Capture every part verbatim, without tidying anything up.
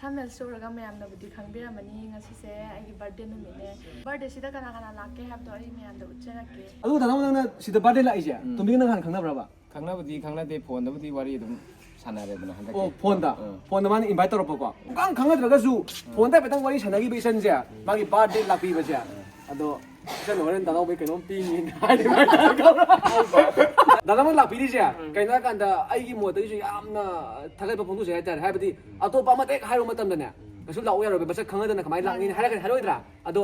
ꯊꯝꯅꯦꯜꯁꯨ ꯎꯔꯒ ꯃꯌꯥꯝꯅꯕꯨꯗꯤ ꯈꯪꯕꯤꯔꯝꯃꯅꯤ, ꯉꯁꯤꯁꯦ ꯑꯩꯒꯤ ꯕꯥꯔꯗꯦ ꯅꯨꯃꯤꯠꯅꯦ꯫ ꯕꯥꯔꯗꯦꯁꯤꯗ ꯀꯅꯥ ꯀꯅꯥ ꯂꯥꯛꯀꯦ ꯍꯥꯏꯕꯗꯣ ꯑꯩ ꯃꯌꯥꯝꯗ ꯎꯠꯆꯔꯛꯀꯦ꯫ ꯑꯗꯨ ꯗꯥ ꯅꯥꯎ, ꯅꯪꯅ ꯁꯤꯗ ꯕꯥꯔꯗꯦ ꯂꯥꯛꯏꯁꯦ, ꯎꯝ, ꯇꯣꯝꯕꯤꯒ ꯅꯪ ꯍꯥꯟꯅ ꯈꯪꯅꯕ꯭ꯔꯕ? ꯈꯪꯅꯕꯗꯤ ꯈꯪꯅꯗꯦ, ꯐꯣꯟꯗꯕꯨꯗꯤ ꯋꯥꯔꯤ ꯑꯗꯨꯝ ꯁꯥꯟꯅꯔꯦꯗꯅ ꯍꯟꯗꯛꯀꯤ꯫ ꯑꯣ, ꯐꯣꯟꯗ? ꯑꯥ꯫ ꯐꯣꯟꯗ ꯃꯥꯅ ꯏꯟꯚꯥꯏꯠ ꯇꯧꯔꯛꯄꯀꯣ? ꯁꯨꯡꯈꯪ ꯈꯪꯅꯗ꯭ꯔꯒꯁꯨ ꯐꯣꯟꯗ ꯍꯥꯏꯐꯦꯠꯇꯪ ꯋꯥꯔꯤ ꯁꯥꯟꯅꯈꯤꯕ ꯏꯆꯟꯁꯦ, ꯃꯥꯒꯤ ꯕꯥꯔꯗꯦ ꯂꯥꯛꯄꯤꯕꯁꯦ, ꯑꯗꯣ ꯏꯆꯟ ꯍꯣꯔꯦꯟ ꯗꯥ ꯅꯥꯎꯕꯩ ꯀꯩꯅꯣꯝ ꯄꯤꯅꯤꯅ ꯍꯥꯏꯗꯤ ꯗꯥ ꯅꯥꯎꯕ ꯂꯥꯛꯄꯤꯔꯤꯁꯦ ꯀꯩꯅꯣ ꯍꯥꯏꯀꯥꯟꯗ ꯑꯩꯒꯤ ꯃꯣꯠꯇꯒꯤꯁꯨ ꯌꯥꯝꯅ ꯊꯥꯒꯠꯄ ꯐꯣꯡꯗꯣꯛꯆꯩ ꯍꯥꯏꯇꯥꯔꯦ꯫ ꯍꯥꯏꯕꯗꯤ ꯑꯇꯣꯞꯄ ꯑꯃꯗ ꯍꯦꯛ ꯍꯥꯏꯔꯨꯕ ꯃꯇꯝꯗꯅꯦ, ꯀꯩꯁꯨ ꯂꯥꯛꯎ ꯌꯥꯔꯣꯏ, ꯃꯁꯛ ꯈꯪꯅꯗꯅ ꯀꯃꯥꯏꯅ ꯂꯥꯛꯅꯤ ꯍꯥꯏꯔꯛꯀꯅꯤ, ꯍꯥꯏꯔꯣꯏꯗ꯭ꯔꯥ? ꯑꯗꯣ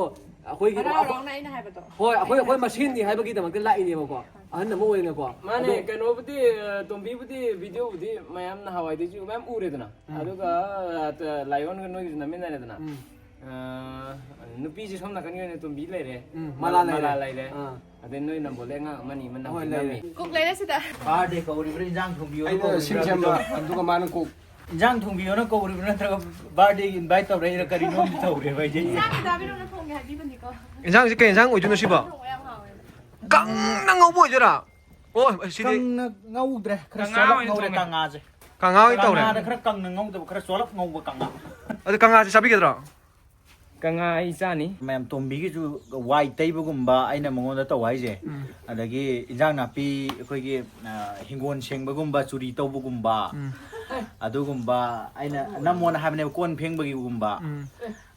ꯑꯩꯈꯣꯏꯒꯤ ꯍꯔꯥꯎ ꯍꯔꯥꯎꯅ ꯑꯩꯅ ꯍꯥꯏꯕꯗꯣ꯫ ꯍꯣꯏ, ꯑꯩꯈꯣꯏ ꯑꯩꯈꯣꯏ ꯃꯁꯦꯟꯅꯤ ꯍꯥꯏꯕꯒꯤꯗꯃꯛꯇ ꯂꯥꯛꯏꯅꯦꯕꯀꯣ, ꯑꯍꯟ ꯑꯃ ꯑꯣꯏꯅꯀꯣ꯫ ꯃꯥꯅꯦ꯫ ꯑꯗꯣ ꯀꯩꯅꯣꯕꯨꯗꯤ, ꯇꯣꯝꯕꯤꯕꯨꯗꯤ ꯚꯤꯗꯤꯑꯣꯕꯨꯗꯤ ꯃꯌꯥꯝ ꯅꯍꯥꯟꯋꯥꯏꯗꯒꯤꯁꯨ ꯃꯌꯥꯝ ꯎꯔꯦꯗꯅ꯫ ꯑꯗꯨꯒ ꯂꯥꯏꯑꯣꯟꯒ ꯅꯣꯏꯒꯤꯁꯨ ꯅꯝꯃꯤꯟꯅꯔꯦꯗꯅ꯫ ꯅꯨꯄꯤꯁꯦ ꯁꯣꯝ ꯅꯥꯀꯟꯒꯤ ꯑꯣꯏꯅ ꯇꯣꯝꯕꯤ ꯂꯩꯔꯦ꯫ ꯎꯝ, ꯃꯂꯥ ꯂꯩꯔꯦ꯫ ꯃꯂꯥ ꯂꯩꯔꯦ꯫ ꯑꯥ꯫ ꯑꯗꯩ ꯅꯣꯏ ꯅꯝꯕꯣꯜꯗꯩ ꯑꯉꯥꯡ ꯑꯃꯅꯤ ꯑꯃ ꯍꯣꯏ, ꯅꯝꯃꯤ꯫ ꯂꯩꯔꯦ꯫ ꯀꯨꯛ ꯂꯩꯔꯦ ꯁꯤꯗ꯫ ꯕꯥꯔꯗꯦ ꯀꯧꯔꯤꯕ꯭ꯔꯥ, ꯏꯟꯖꯥꯡ ꯊꯣꯡꯕꯤꯌꯣꯅ ꯑꯩꯅ ꯁꯤꯝ ꯀꯧꯔꯤꯕ꯭ꯔꯥ? ꯁꯦꯝꯕ, ꯑꯗꯨꯒ ꯃꯥꯅ ꯀꯣꯛ ꯏꯟꯖꯥꯡ ꯊꯣꯡꯕꯤꯌꯣꯅ ꯀꯧꯔꯤꯕ꯭ꯔꯥ ꯅꯠꯇ꯭ꯔꯒ ꯕꯥꯔꯗꯦꯒꯤ ꯏꯟꯚꯥꯏꯠ ꯇꯧꯔꯛꯏꯔꯥ, ꯀꯔꯤꯅꯣꯝꯗꯤ ꯇꯧꯔꯦꯕ ꯑꯩꯁꯦ꯫ ꯏꯟꯖꯥꯡꯒꯤ ꯗꯥꯕꯤꯔꯣꯅ ꯊꯣꯡꯒꯦ ꯍꯥꯏꯕꯤꯕꯅꯤꯀꯣ꯫ ꯏꯟꯖꯥꯡꯁꯦ ꯀꯩ ꯏꯟꯖꯥꯡ ꯑꯣꯏꯗꯣꯏꯅꯣ ꯁꯤꯕꯣ? ꯊꯣꯡꯕ ꯌꯥꯝ ꯍꯥꯎꯋꯦ꯫ ꯀꯪꯅ ꯉꯧꯕ ꯑꯣꯏꯗꯣꯏꯔꯥ? ꯑꯣ, ꯁꯤꯗꯤ ꯀꯪꯅ ꯉꯧꯗ꯭ꯔꯦ, ꯈꯔ ꯀꯪꯉꯥ ꯆꯣꯂꯞ ꯑꯣꯏꯅ ꯉꯧꯔꯦ ꯊꯣꯡꯉꯦ꯫ ꯀꯪꯉꯥꯁꯦ꯫ ꯀꯪꯉꯥ ꯑꯣꯏꯅ ꯇꯧꯔꯦ꯫ ꯀꯪꯉꯥꯗ ꯈꯔ ꯀꯪꯅ ꯉꯧꯗꯕ, ꯈꯔ ꯆꯣꯂꯞ ꯉꯧꯕ ꯀꯪꯉꯥ꯫ ꯑꯗꯨ ꯀꯪꯉꯥꯁꯦ ꯆꯥꯕꯤꯒꯗ꯭ꯔꯣ? ꯀꯪꯉꯥ ꯑꯩ ꯆꯥꯅꯤ꯫ ꯃꯌꯥꯝ ꯇꯣꯝꯕꯤꯒꯤꯁꯨ ꯋꯥꯏ ꯇꯩꯕꯒꯨꯝꯕ ꯑꯩꯅ ꯃꯉꯣꯟꯗ ꯇꯧ ꯍꯥꯏꯁꯦ꯫ ꯑꯗꯒꯤ ꯏꯟꯖꯥꯡ ꯅꯥꯄꯤ ꯑꯩꯈꯣꯏꯒꯤ, ꯑ, ꯍꯤꯡꯒꯣꯜ ꯁꯦꯡꯕꯒꯨꯝꯕ, ꯆꯨꯔꯤ ꯇꯧꯕꯒꯨꯝꯕ, ꯑꯗꯨꯒꯨꯝꯕ ꯑꯩꯅ ꯅꯝꯃꯣꯅ ꯍꯥꯏꯕꯅꯦꯕ, ꯀꯣꯟ ꯐꯦꯡꯕꯒꯤꯒꯨꯝꯕ꯫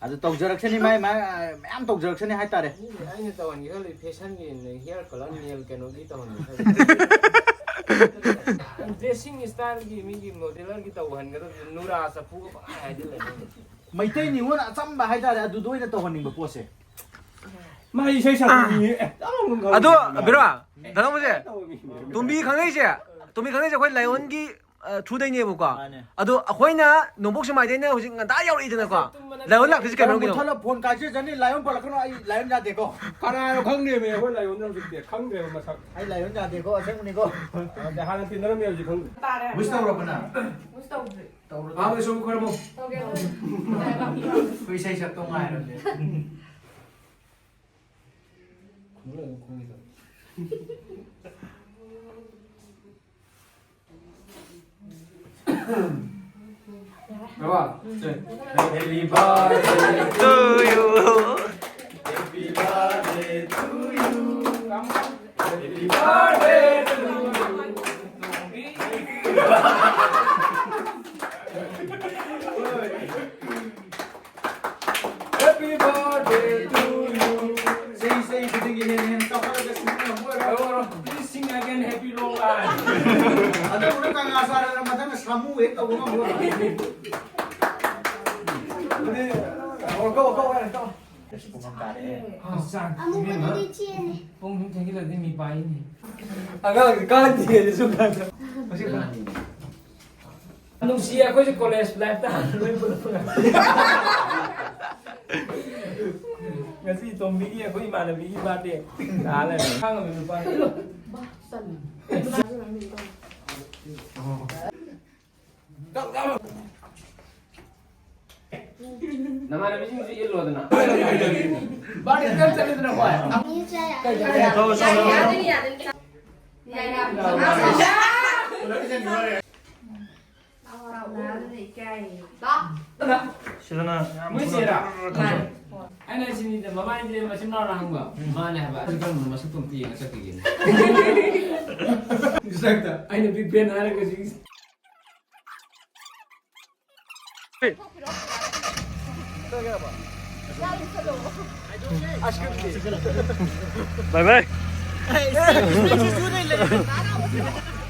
ꯑꯗꯨ ꯇꯧꯖꯔꯛꯁꯅꯤ, ꯃꯥꯏ ꯃꯥꯏ ꯃꯌꯥꯝ ꯇꯧꯖꯔꯛꯁꯅꯤ ꯍꯥꯏꯇꯥꯔꯦ꯫ ꯑꯩꯅ ꯇꯧꯍꯟꯒꯦ ꯈꯜꯂꯤ ꯐꯦꯁꯟꯒꯤ ꯍꯤꯌꯔ ꯀꯂꯔ ꯅꯦꯜ ꯀꯩꯅꯣꯒꯤ ꯇꯧꯍꯟꯒꯦ ꯈꯜꯂꯤ꯫ ꯗ꯭ꯔꯦꯁꯤꯡ ꯏꯁꯇꯥꯏꯜꯒꯤ ꯃꯤꯒꯤ ꯃꯣꯗꯦꯂꯔꯒꯤ ꯇꯧꯍꯟꯒꯗꯕꯁꯦ ꯅꯨꯔꯥ ꯆꯐꯨꯒ ꯄꯪꯍꯥꯏ ꯍꯥꯏꯖꯤꯜꯂꯅꯤ꯫ ꯃꯩꯇꯩ ꯅꯤꯉꯣꯜ ꯑꯆꯝꯕ ꯍꯥꯏꯇꯥꯔꯦ, ꯑꯗꯨꯗ ꯑꯣꯏꯅ ꯇꯧꯍꯟꯅꯤꯡꯕ ꯄꯣꯠꯁꯦ꯫ ꯃꯥ ꯏꯁꯩ ꯁꯛꯄ ꯃꯤ ꯑꯦ, ꯌꯥꯝ ꯈꯪꯕ ꯑꯗꯣ ꯃꯤ ꯕꯤꯔꯣ, ꯗꯥ ꯅꯥꯎꯕꯁꯦ, ꯇꯧꯕ ꯃꯤꯅꯦ꯫ ꯇꯣꯝꯕꯤ ꯈꯪꯅꯩꯁꯦ, ꯇꯣꯝꯕꯤ ꯈꯪꯅꯩꯁꯦ ꯑꯩꯈꯣꯏ ꯂꯥꯏꯑꯣꯟꯒꯤ, ꯑ, ꯊ꯭ꯔꯨꯗꯩꯅꯦꯕꯀꯣ꯫ ꯃꯥꯅꯦ꯫ ꯑꯗꯣ ꯑꯩꯈꯣꯏꯅ ꯅꯣꯡꯄꯣꯛ ꯁꯦꯛꯃꯥꯏꯗꯩꯅ ꯍꯧꯖꯤꯛ ꯉꯟꯇꯥ ꯌꯧꯔꯛꯏꯗꯅꯀꯣ꯫ ꯂꯥꯏꯑꯣꯟ ꯂꯥꯛꯇꯣꯏꯁꯦ ꯀꯩ ꯃꯔꯝꯒꯤꯅꯣ? ꯃꯨꯊꯠꯂ ꯐꯣꯟ ꯀꯥꯏꯆꯦ ꯆꯠꯅꯤ, ꯂꯥꯏꯑꯣꯟ ꯄꯜꯂꯛꯀꯅꯣ, ꯑꯩ ꯂꯥꯏꯑꯣꯟ ꯌꯥꯗꯦꯀꯣ꯫ ꯀꯅꯥꯅꯣ ꯈꯪꯗꯦꯃꯦ ꯑꯩꯈꯣꯏ ꯂꯥꯏꯑꯣꯟꯗ ꯍꯧꯖꯤꯛꯇꯤ ꯈꯪꯗ꯭ꯔꯦꯕ ꯃꯁꯛ꯫ ꯑꯩ ꯂꯥꯏꯑꯣꯟ ꯌꯥꯗꯦꯀꯣ, ꯑꯁꯦꯡꯕꯅꯤꯀꯣ꯫ ꯑꯗ ꯍꯥꯟꯅ ꯇꯤꯟꯅꯔꯝꯃꯦ ꯍꯧꯖꯤꯛ ꯈꯪꯗ꯭ꯔꯦ꯫ ꯋꯤꯁ ꯇꯧꯔꯕ ꯅꯪ? ꯃꯨꯁ ꯇꯧꯗ꯭ꯔꯤ꯫ ꯇꯧꯔꯣ꯫ ꯑꯍꯥꯟꯕꯗ ꯁꯨꯝ ꯈꯣꯏꯔꯝꯃꯣ꯫ ꯇꯧꯒꯦ꯫ ꯑꯩꯈꯣꯏ ꯏꯁꯩ ꯁꯛꯇꯧ ꯉꯥꯏꯔꯕꯅꯦ꯫ Happy birthday to you. Happy birthday to you. Happy birthday to you. Happy birthday to you. ꯆꯍꯤ ꯆꯍꯤ ꯈꯨꯗꯤꯡꯒꯤ ꯍꯦꯟꯅ ꯍꯦꯟꯅ ꯆꯥꯎꯈꯠꯂꯒ ꯁꯤꯡꯕ ꯉꯝꯕ ꯑꯣꯏꯔꯣ꯫ ꯑꯣꯏꯔꯣ, ꯑꯣꯏꯔꯣ꯫ Please sing again, happy long life. ꯑꯗꯨꯕꯨꯅ ꯀꯪꯂꯥ ꯁꯥꯔꯗꯅ ꯃꯊꯪꯗ ꯁꯥꯃꯨ ꯍꯦꯛ ꯇꯧꯕ ꯉꯝꯕ ꯑꯣꯏꯔꯣ꯫ ꯑꯗꯨꯗꯤ, ꯑꯣ, ꯀꯛꯑꯣ, ꯀꯛꯑꯣ, ꯀꯛꯑꯣ꯫ ꯑꯁ, ꯆꯥꯛ ꯑꯃꯨꯛꯀꯗꯤ ꯆꯦꯟꯅꯤ꯫ ꯄꯨꯡ ꯁꯨꯝ ꯊꯦꯡꯖꯤꯜꯂꯗꯤ ꯃꯤ ꯄꯥꯏꯅꯤ꯫ ꯑꯉꯥꯡꯁꯦ ꯀꯥꯟꯗꯦ ꯁꯨꯝ ꯀꯥꯟꯗ꯫ ꯅꯨꯡꯁꯤ, ꯑꯩꯈꯣꯏꯁꯨ college life ꯇ ꯍꯥꯟꯅ ꯂꯣꯏ ꯄꯨꯜꯂꯛꯄ ꯉꯥꯛꯇꯅꯤ꯫ ꯉꯁꯤ ꯇꯣꯝꯕꯤꯒꯤ, ꯑꯩꯈꯣꯏ ꯏꯃꯥꯟꯅꯕꯤꯒꯤ birthday ꯇꯥ ꯂꯩꯔꯝꯃꯦ꯫ ꯈꯥꯡꯉꯝꯃꯤ ꯅꯨꯄꯥ꯫ ꯅꯃꯥꯟꯅꯕꯤꯁꯤꯡꯁꯨ ꯏꯜꯂꯣꯗꯅ꯫ Birthday ꯀꯔꯝ ꯆꯠꯂꯤꯗꯅ ꯍꯣꯏ? ꯁꯤꯗꯅ ꯃꯣꯏ ꯆꯦꯔꯥ? ꯃꯥꯅꯦ꯫ ꯑꯩꯅ ꯁꯤꯅꯤꯗ, ꯃꯃꯥꯏꯁꯦ ꯃꯆꯤꯟ ꯃꯅꯥꯎꯅ ꯍꯪꯕ꯫ ꯃꯥꯅꯦ ꯍꯥꯏꯕ꯫ ꯑꯗꯨ ꯀꯔꯝꯕꯅꯣ? ꯃꯁꯛꯇꯣ ꯑꯝꯇ ꯌꯦꯡꯉ ꯆꯠꯈꯤꯒꯦꯅꯦ꯫ ꯃꯁꯛꯇ ꯑꯩꯅ big fan ꯍꯥꯏꯔꯒ ꯁꯤ Bye bye.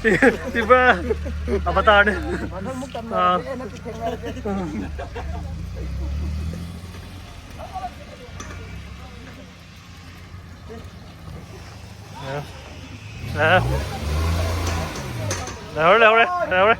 ꯁꯤ, ꯁꯤ ꯄꯨꯔꯥ avatar ꯅꯦ꯫ ꯑꯥ꯫ ꯑ꯫ ꯑ꯫ ꯂꯩꯍꯧꯔꯦ, ꯂꯩꯍꯧꯔꯦ, ꯂꯩꯍꯧꯔꯦ꯫